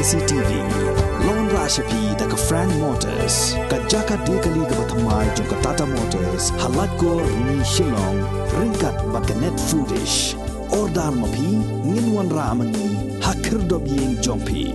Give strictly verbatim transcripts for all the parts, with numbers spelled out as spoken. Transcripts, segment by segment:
C T V. Long ra sha phi da ka Frank Motors, ka jaka de kali kaba thymmai jong ka Tata Motors, ha Laitkor, Rni, Shillong, ryngkat bad ka Net Foodish. Order ma phi, ngin wanrah ma ngi ha khyrdop ïing jong phi.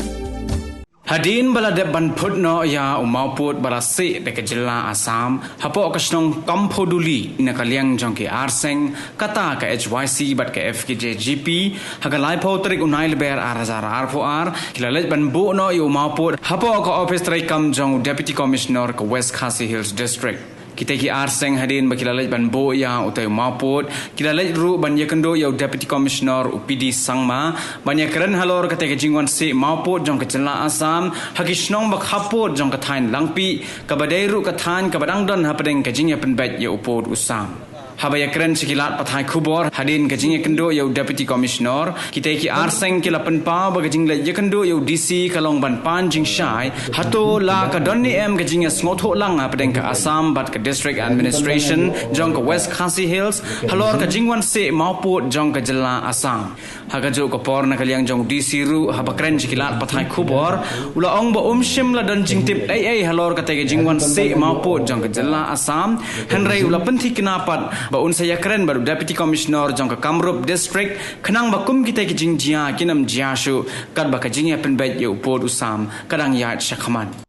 Hadien ba la dep ban phut noh ïa u mawpud ba la sih da ka jylla Assam hapoh ka shnong Kamphoduli na ka liang jong ki arseng, kata ka H Y C bad ka F K J G P, ha ka laiphew tarik u Nailber ar hajar arphew ar, ki la leit ban buh noh ïa u mawpud hapoh ka ophis treikam jong u Deputy Commissioner ka West Khasi Hills District. Kita ki arseng, hadien ba ki la leit ban buh ïa utei u mawpud, ki la leit ruh ban ïakynduh ïa u Deputy Commissioner u P D Sangma ban ïakren halor katei ka jingwan sih mawpud jong ka jylla Assam ha ki shnong ba khappud jong ka thaiñ Langpih, kaba dei ruh ka thaiñ kaba dang don hapdeng ka jingïapynbeit ïa u pud u sam. Haba ïakren sha ki lad pathai khubor hadien ka jingïakynduh ïa u Deputy Commissioner, kitei ki arseng ki la pynpaw ba ka jingleit ïakynduh ïa u D C ka long ban pan jingshai hato la ka don ne em ka jingïasngewthuh lang hapdeng ka Assam bad ka District Administration jong ka West Khasi Hills halor ka jingwan sih mawpud jong ka jylla Assam. Ha kajuh ka por, na ka liang jong u D C ruh, haba kren sha ki lad pathai khubor, u la ong ba um shym la don jingtip ei ei halor katei ka jingwan sih mawpud jong ka jylla Assam, hynrei u la pynthikna pat ba un sa ïakren bad u Deputy Commissioner jong ka Kamrup District khnang ba kum kitei ki jingjia kin ym jia shuh, katba ka jingïapynbeit ïa u pud u sam ka dang ïaid shakhmat.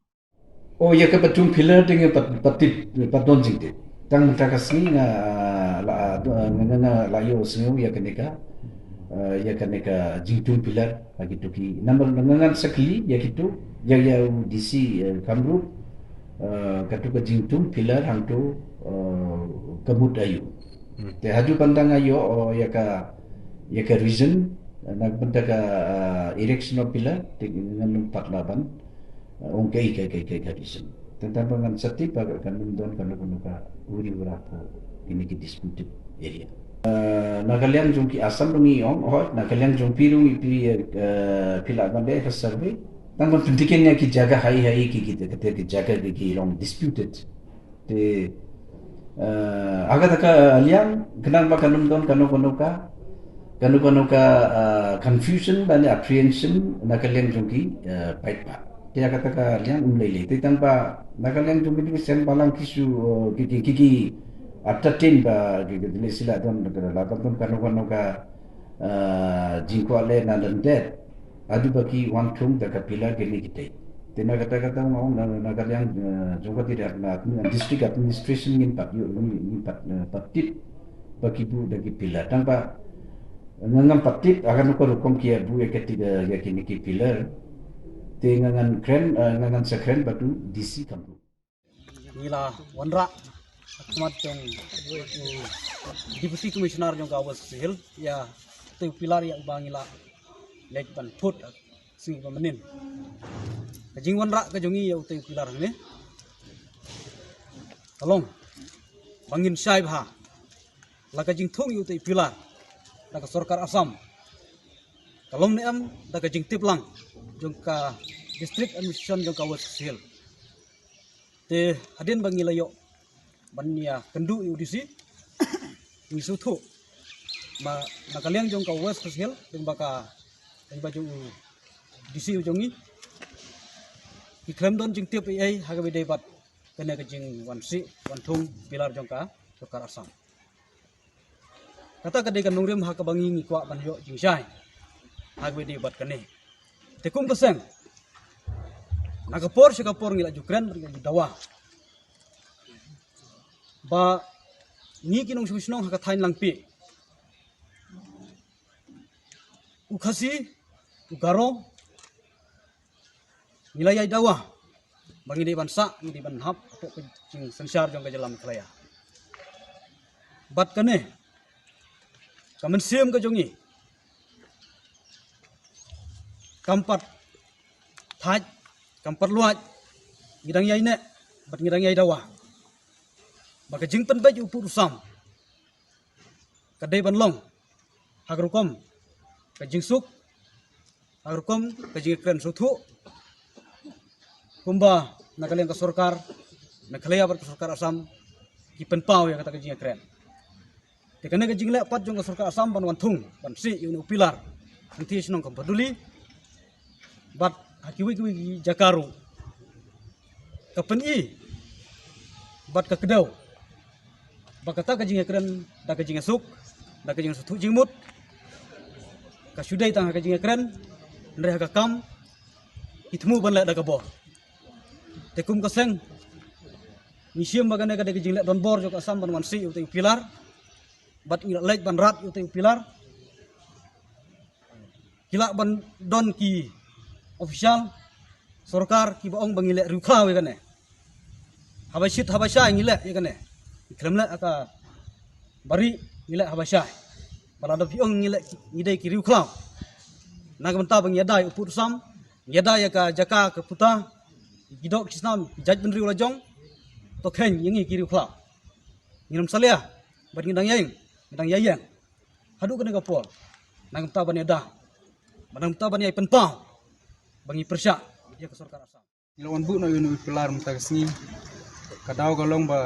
Oh, ïa kaba tum pillar te nga pat, pat tip, pat don jingtip. Tang mynta ka sngi nga la, nga, nga, nga la ïoh sngew ïa kane ka, eh, ïa kane ka jingtum pillar ha kito ki. Namar nga ngan sa kylli ïa kito, ïa, ïa u D C, eh, Kamrup, eh, kato ka jingtum pillar hangto, eh, ka mut aïu. Hmm. Te haduh ban tang nga ïoh, oh, ïa ka, ïa ka reason, eh, na bynta ka, eh, erection of pillar, te ngan ym pat lah ban, eh, ong kaei, kaei, kaei, kaei ka reason. Tang ba ngan sa tip ba kan ym don kano kano ka uri ura hapoh kine ki disputed area. Eh, na ka liang jong ki Assam ruh ngi ong, hooid, na ka liang jong phi ruh ngi phi, eh, phi lah ban leh ka survey. Tang ban pynthikna ïa ki jaka haei haei ki, ki, ki, ki jaka ki, ki long disputed. Te, eh, ha kata ka liang, khnang ba kan ym don kano kano ka, kano kano ka, eh, confusion lane apprehension na ka liang jong ki, eh, paidbah. Te ha kata ka liang um lei lei. Te tang ba na ka liang jong ki, ki seng balang ki shu, eh, ki, ki, ki, ki entertain ba ki, ki lei sila don, la don kano kano ka, eh, jingkwah leh na lyndet. Haduh ba ki wan thung da ka pillar kine kitei. Te na kata kata nga ong na, na ka liang, eh, jong ka, te na, na district administration ngim pat ïoh, ngim, ngim pat, eh, pat tip ba ki buh da ki pillar. Tang ba nga ngam pat tip ha kano ka rukom ki ïa buh ïa kine ki pillar. Te nga ngan kren, eh, nga ngan sa kren bad u D C Kamrup. Ngi la wanrah ha khmat jong u Deputy Commissioner jong ka West Khasi Hills ïa utei u pillar ïa uba ngi la leit ban phut ha ka sngi ba mynnin. Ka jingwanrah ka jong ngi ïa utei u pillar hangne ka long ba ngin shai bha la ka jingthung ïa utei u pillar da ka sorkar Assam ka long ne em da ka jingtip lang jong ka District Administration jong ka West Khasi Hills. Te hadien ba ngi la ïoh ban ïakynduh ïa u D C, ngi sngewthuh ba na ka liang jong ka West Khasi Hills, lyngba ka, lyngba jong u D C u jong ngi, ki khlem don jingtip ei ei ha kaba ïadei bad kane ka jingwan sih wan thung pillar jong ka sorkar Assam. Kata ka dei ka nongrim ha kaba ngi ngi kwah ban ïoh jingshai ha kaba ïadei bad kane. Te kum ka seng, na ka por sha ka por ngi la ju kren bad ngi la ju dawa ba ngi ki nongshong shnong ha ka thaiñ Langpih, u Khasi, u Garo, ngi la ïai dawa ba ngi dei ban sah, ngi dei ban hap hapoh ka jingsynshar jong ka jylla Meghalaya. Bad kane ka mynsiem ka jong ngi kam pat thait, kam pat luid. Ngi dang ïai neh bad ngi dang ïai dawa ba ka jingpynbeit u pud u sam ka dei ban long ha ka rukom ka jingsuk, ha ka rukom ka jingkren sngewthuh, kumba na ka liang ka sorkar Meghalaya bad ka sorkar Assam ki pynpaw ïa kata ka jingkren. Te kane ka jingleh pat jong ka sorkar Assam ban wan thung ban sih ïa une u pillar hangtei shnong Kamphoduli bad Ha kiwei kiwei ki jaka ruh ka pyni bad ka kdew ba kata ka jingïakren da ka jingsuk, da ka jingsuk jingmut, ka shu dei tang ha ka jingïakren, hynrei ha ka kam ki thmu ban leh da ka bor. Te kum ka seng ngi shim ba kane ka dei ka jingleh don bor jong ka Assam ban wan sih ïa utei u pilar, bad ngi la leit ban rat ïa utei u pilar. Ki lah ban don ki official sorkar kiba ong ba ngi leh riewkhlaw ïa kane. Haba shit haba shai ngi leh ïa kane. Ngi khlem leh ha ka bari, ngi leh haba shai. Ba lada phi ong ngi leh, ngi dei ki riewkhlaw, na ka bynta ba ngi ïada ïa u pud u sam, ngi ïada ïa ka jaka ka puta, ki doh ki snam, ki jaitbynriew la jong, to kheiñ ïa ngi ki riewkhlaw. Ngim salia bad ngi dang ïeng, ngi dang ïeng haduh kane ka por, na ka bynta ban ïada, na ka bynta ban ïai pynpaw ba ngi pyrshah ïa ka sorkar Assam. Ngi la wan buh noh ïa une u pilar mynta ka sngi. Ka daw ka long ba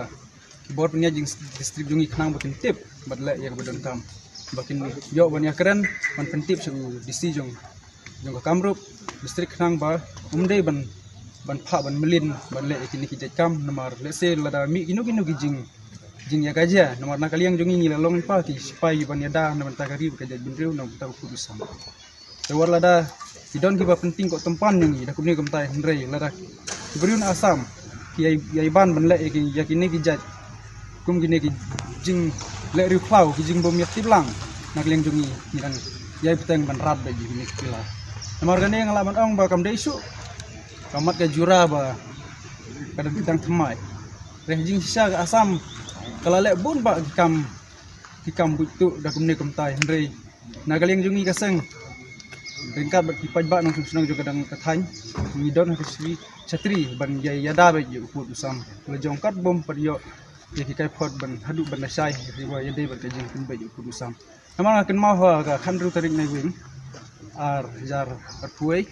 ki bor pynïaid jingdistrict jong ngi khnang ba kin tip bad leh ïa kaba donkam, ba kin ïoh ban ïakren, ban pyntip sha u DC jong, jong ka Kamrup District, khnang ba um dei ban, ban phah ban mlien ban leh ïa kine ki jait kam. Namar lehse lada mih kino kino ki jing, jingïakajia, namar na ka liang jong ngi ngi la long lypa ki sipai ban ïada na bynta ka ri bad ka jaitbynriew, na bynta u pud u sam. Te wat lada ki don kiba pynting koh tympan ïa ngi da kumne kumtai, hynrei lada ki briew na Assam ki ïai, ïai ban ban leh ïa ki, ïa kine ki jait, kum kine ki jingleh riewkhlaw, ki jingbym ïatip lang, na ka liang jong ngi ngi dang ïai bteng ban rat beit ïa kine ki pilar. Namar kane nga lah ban ong ba kam dei shuh ka mat ka jura ba ka dang thymmai. Hynrei jingshisha ka Assam ka la leh bun bah ki kam, ki kam buit tuh da kumne kumtai, hynrei na ka liang jong ngi ka seng, ryngkat bad ki paidbah nongshong shnong jong ka dang ka thaiñ, ngi don ha ka sri chatri ban ïai ïada beit ïa u pud u sam. La jong kat bym pat ïoh ïa ki kaiphod ban haduh ban da shai, ïa ki ba ïadei bad ka jingpynbeit ïa u pud u sam. Namar nga kynmaw ha ka khathynriew tarik Naiwieng ar hajar arphew wei,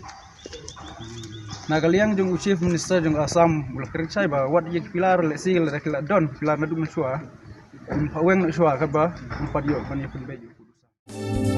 na ka liang jong u Chief Minister jong Assam u la kren shai ba wat ïa ki pilar lehse lada ki la don pilar naduh mynshuwa, ym pat weng noh shuwa katba ym pat ïoh ban ïa pynbeit ïa u pud u sam.